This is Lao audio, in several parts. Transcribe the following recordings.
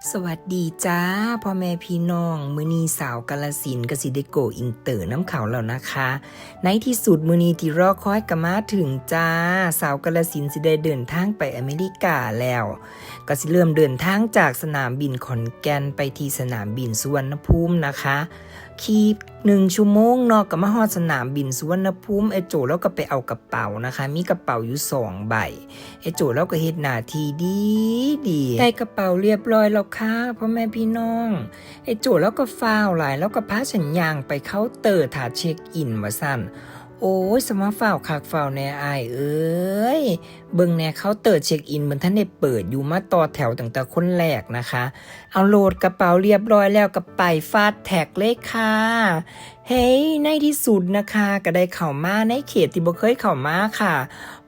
ສະຫວັດດີຈ້າ ພໍ່ແມ່ພີ່ນ້ອງ, ມື້ນີ້ສາວກາລະສິນກໍຊິໄດ້ໂກອິນເຕີນຳເຂົາແລ້ວນະຄະ. ໃນທີ່ສຸດມື້ນີ້ທີ່ລໍຄອຍກໍມາເຖິງຈ້າ, ສາວກາລະສິນຊິໄດ້ເດີນທາງໄປອາເມລິກາແລ້ວ. ກໍຊິເລີ່ມເດີນທາງຈາກສະໜາມບິນຂອນແກ່ນໄປທີ່ສະໜາມບິນສຸວັນນະພູມນະຄະ. ຂີ່ໜຶ່ງຊົ່ວໂມງເນາະ ກໍມາຮອດສະໜາມບິນສຸວັນນະພູມ. ອ້າຍໂຈລາວກໍໄປເອົາກະເປົານະຄະ, ມີກະເປົາຢູ່ສອງໃບ. ອ້າຍໂຈລາວກໍເຮັດໜ້າທີ່ດີໆ ໄດ້ກະເປົາລຽບຮ້ອຍແລ້ວຄ່ະ ພໍ່ແມ່ພີ່ນ້ອງ. ອ້າຍໂຈລາວກໍຟ້າວຫຼາຍ, ລາວກໍພາສັນຍ່າງໄປເຄົາເຕີຖ້າເຊັກອິນວ່າຊັ້ນ. ໂອ້ຍ ສະມາຟ້າວຄັກຟ້າວແນ່ອ້າຍເອີຍ, ເບິ່ງແນ່ ເຄົາເຕີເຊັກອິນເພິ່ນທັນໄດ້ເປີດຢູ່, ມາຕໍ່ແຖວຕັ້ງແຕ່ຄົນແລກນະຄະ. ເອົາໂຫຼດກະເປົາລຽບຮ້ອຍແລ້ວກໍໄປຟາສແທຣັກເລີຍຄ່ະ. ເຮີ້ຍ ໃນທີ່ສຸດນະຄະ ກໍໄດ້ເຂົ້າມາໃນເຂດທີ່ບໍ່ເຄີຍເຂົ້າມາຄ່ະ,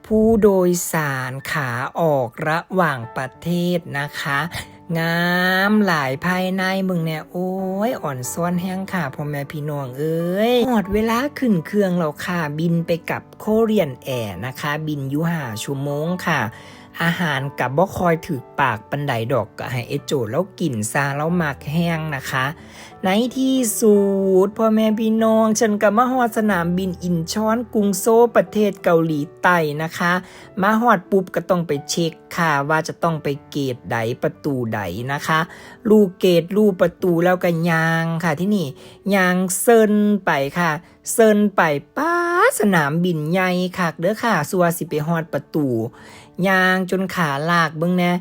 ຜູ້ໂດຍສານຂາອອກລະຫວ່າງປະເທດນະຄະ. ງາມຫຼາຍພາຍໃນເບິ່ງແນ່. ໂອ້ຍ ອອນຊອນແຮງຄ່ະ ພໍ່ແມ່ພີ່ນ້ອງເອີຍ. ຮອດເວລາຂຶ້ນເຄື່ອງແລ້ວຄ່ະ, ບິນໄປກັບ Korean Air ນະຄະ, ບິນຢູ່ຫ້າຊົ່ວໂມງຄ່ະ. ອາຫານກະບໍ່ຄ່ອຍຖືກປາກປານໃດດອກ, ກະໃຫ້ອ້າຍໂຈລາວກິນຊະ, ລາວມັກແຮງນະຄະ. ໃນທີ່ສຸດ ພໍ່ແມ່ພີ່ນ້ອງ, ສັນກະມາຮອດສະໜາມບິນອິນຊອນ ກຸງໂຊ ປະເທດເກົາຫຼີໃຕ້ນະຄະ. ມາຮອດປຸບກໍຕ້ອງໄປເຊັກຄ່ະ ວ່າຈະຕ້ອງໄປເກດໃດ ປະຕູໃດນະຄະ. ຮູ້ເກດ ຮູ້ປະຕູແລ້ວກໍຍ່າງຄ່ະ, ທີນີ້ຍ່າງເຊີນໄປຄ່ະ. ເຊີນໄປ ປາດ ສະໜາມບິນໃຫຍ່ຄັກເດີຄ່ະ, ຊົ່ວຊິໄປຮອດປະຕູ. ຍ່າງຈົນຂາລາກເບິ່ງແນ່.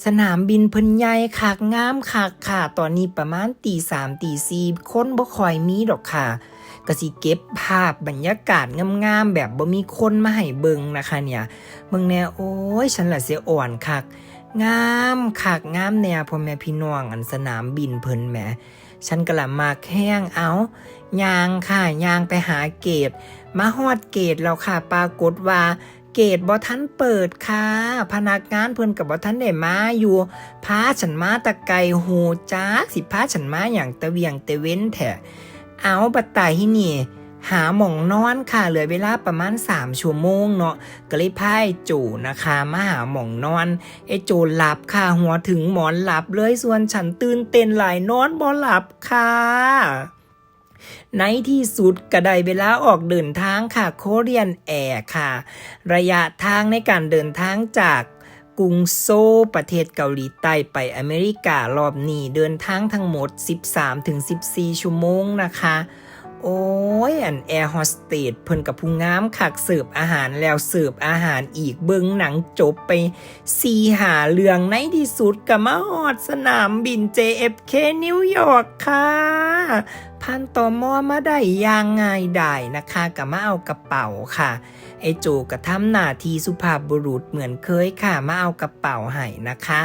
ສະໜາມບິນເພິ່ນໃຫຍ່ຄັກ ງາມຄັກຄ່ະ. ຕອນນີ້ປະມານຕີສາມ ຕີສີ່ ຄົນບໍ່ຄ່ອຍມີດອກຄ່ະ. ກະຊິເກັບພາບບັນຍາກາດງາມໆ ແບບບໍ່ມີຄົນມາໃຫ້ເບິ່ງນະຄະເນຍ. ເບິ່ງແນ່ ໂອ້ຍ ສັນລະສະອອນຄັກ. ງາມຄັກງາມແນ່ ພໍ່ແມ່ພີ່ນ້ອງ, ອັນສະໜາມບິນເພິ່ນແໝ. ສັນກະລະມັກແຮງ. ເອົາ ຍ່າງຄ່ະ ຍ່າງໄປຫາເກດ. ມາຮອດເກດແລ້ວຄ່ະ, ປາກົດວ່າເກດບໍ່ທັນເປີດຄ່ະ, ພະນັກງານເພິ່ນກໍບໍ່ທັນໄດ້ມາຢູ່. ພາສັນມາແຕ່ໄກ, ໂຫ ຈັກຊິພາສັນມາຫຍັງແຕ່ວຽງແຕ່ເວັນແທ້. ເອົາ ບັດຕາຍ ທີ່ນີ້ຫາໝ່ອງນອນຄ່ະ, ເຫຼືອເວລາປະມານສາມຊົ່ວໂມງເນາະ, ກໍເລີຍພາອ້າຍໂຈນະຄະ ມາຫາໝ່ອງນອນ. ອ້າຍໂຈຫຼັບຄ່ະ, ຫົວເຖິງໝອນຫຼັບເລີຍ, ສ່ວນສັນຕື່ນເຕັ້ນຫຼາຍ ນອນບໍ່ຫຼັບຄ່ະ. ໃນທີ່ສຸດກໍໄດ້ເວລາອອກເດີນທາງຄ່ະ, Korean Air ຄ່ະ. ໄລຍະທາງໃນການເດີນທາງຈາກກຸງໂຊ ປະເທດເກົາຫຼີໃຕ້ ໄປອາເມລິກາລອບນີ້ ເດີນທາງທັງໝົດສິບສາມເຖິງສິບສີ່ຊົ່ວໂມງນະຄະ. ໂອ້ຍ ອັນແອໂຮສເຕສເພິ່ນກໍຜູ້ງາມຄັກ, ເສີບອາຫານແລ້ວເສີບອາຫານອີກ, ເບິ່ງໜັງຈົບໄປສີ່ຫ້າເລື່ອງ. ໃນທີ່ສຸດກໍມາຮອດສະໜາມບິນ ເຈເອັຟເຄ ນິວຢອກຄ່ະ. ຜ່ານ ຕມ ມາໄດ້ຢ່າງງ່າຍດາຍນະຄະ, ກໍມາເອົາກະເປົາຄ່ະ. ອ້າຍໂຈກໍທຳໜ້າທີ່ສຸພາບບຸລຸດເໝືອນເຄີຍຄ່ະ, ມາເອົາກະເປົາໃຫ້ນະຄະ.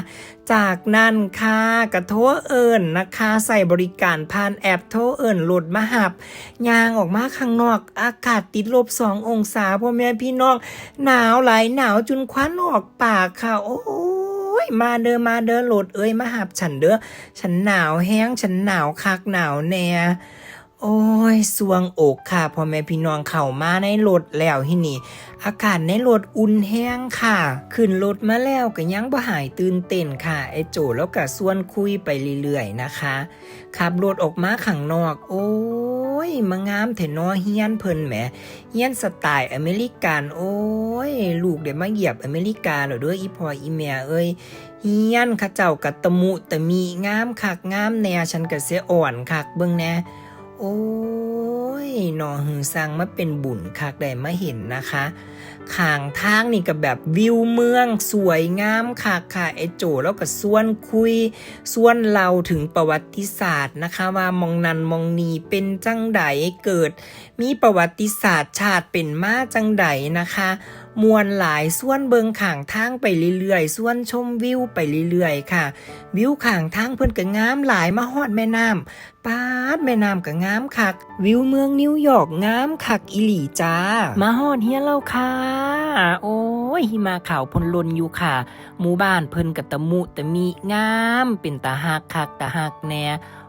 ຈາກນັ້ນຄ່ະ ກໍໂທເອີ້ນນະຄະ, ໃຊ້ບໍລິການຜ່ານແອັບໂທເອີ້ນລົດມາຮັບ. ຍ່າງອອກມາຂ້າງນອກ ອາກາດຕິດລົບສອງອົງສາ ພໍ່ແມ່ພີ່ນ້ອງ, ໜາວຫຼາຍ ໜາວຈົນຄວັນອອກປາກຄ່ະ. ໂອ້ຍ ມາເດີ ມາເດີ ລົດເອີຍ, ມາຮັບສັນເດີ, ສັນໜາວແຮງ, ສັນໜາວຄັກໜາວແນ່. ໂອ້ຍ ສ່ວງອົກຄ່ະ ພໍ່ແມ່ພີ່ນ້ອງ. ເຂົ້າມາໃນລົດແລ້ວ ທີນີ້ອາກາດໃນລົດອຸ່ນແຮງຄ່ະ. ຂຶ້ນລົດມາແລ້ວກໍຍັງບໍ່ຫາຍຕື່ນເຕັ້ນຄ່ະ, ອ້າຍໂຈລາວກໍຊວນຄຸຍໄປເລື້ອຍໆນະຄະ. ຂັບລົດອອກມາຂ້າງນອກ, ໂອ້ຍ ມາງາມແທ້ນໍ ເຮືອນເພິ່ນແໝ, ເຮືອນສະໄຕອາເມລິກັນ. ໂອ້ຍ ລູກໄດ້ມາຢຽບອາເມລິກາແລ້ວເດີ ອີ່ພໍ່ອີ່ແມ່ເອີຍ. ເຮືອນເຂົາເຈົ້າກໍຕະມຸຕະມິ ງາມຄັກງາມແນ່, ສັນກະສະອອນຄັກ. ເບິ່ງແນ່ ໂອ້ຍ ໜໍ່ ຫື ຊ່າງມາເປັນບຸນຄັກໄດ້ມາເຫັນນະຄະ. ຂ້າງທາງນີ້ກໍແບບວິວເມືອງສວຍງາມຄັກຄ່ະ. ອ້າຍໂຈລາວກໍຊວນຄຸຍ ຊວນເລົ່າເຖິງປະຫວັດຕິສາດນະຄະ ວ່າໝ່ອງນັ້ນໝ່ອງນີ້ເປັນຈັ່ງໃດ, ເກີດມີປະຫວັດຕິສາດຊາດເປັນມາຈັ່ງໃດນະຄະ. ມ່ວນຫຼາຍ, ຊວນເບິ່ງຂ້າງທາງໄປເລື້ອຍໆ, ຊວນຊົມວິວໄປເລື້ອຍໆຄ່ະ. ວິວຂ້າງທາງເພິ່ນກໍງາມຫຼາຍ. ມາຮອດແມ່ນ້ຳ ປາດ ແມ່ນ້ຳກໍງາມຄັກ. ວິວເມືອງນິວຢອກງາມຄັກອີ່ຫຼີຈ້າ. ມາຮອດເຮືອນແລ້ວຄ່ະ. ໂອ້ຍ ຫິມະຂາວໂພນໂລນຢູ່ຄ່ະ. ໝູ່ບ້ານເພິ່ນກໍຕະມຸຕະມິ ງາມເປັນຕາຮັກຄັກຕາຮັກແນ່.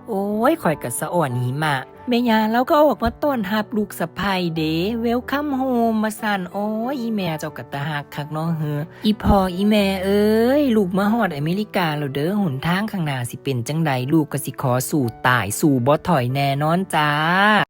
ໂອ້ຍ ຂ້ອຍກໍສະອອນຫິມະ ແມ່ຍ່າລາວກໍອອກມາຕ້ອນຮັບລູກສະໃພ້ເດ້ Welcome home ວ່າຊັ້ນ. ໂອ້ຍ ອີແມ່ເຈົ້າກໍຕາຮັກຄັກເນາະເຮີ. ອີພໍ່ອີແມ່ເອີຍ ລູກມາຮອດອາເມລິກາແລ້ວເດີ ຫົນທາງຂ້າງໜ້າຊິເປັນຈັ່ງໃດ ລູກກໍຊິຂໍສູ້ຕາຍ ສູ້ບໍ່ຖອຍແນ່ນອນຈ້າ.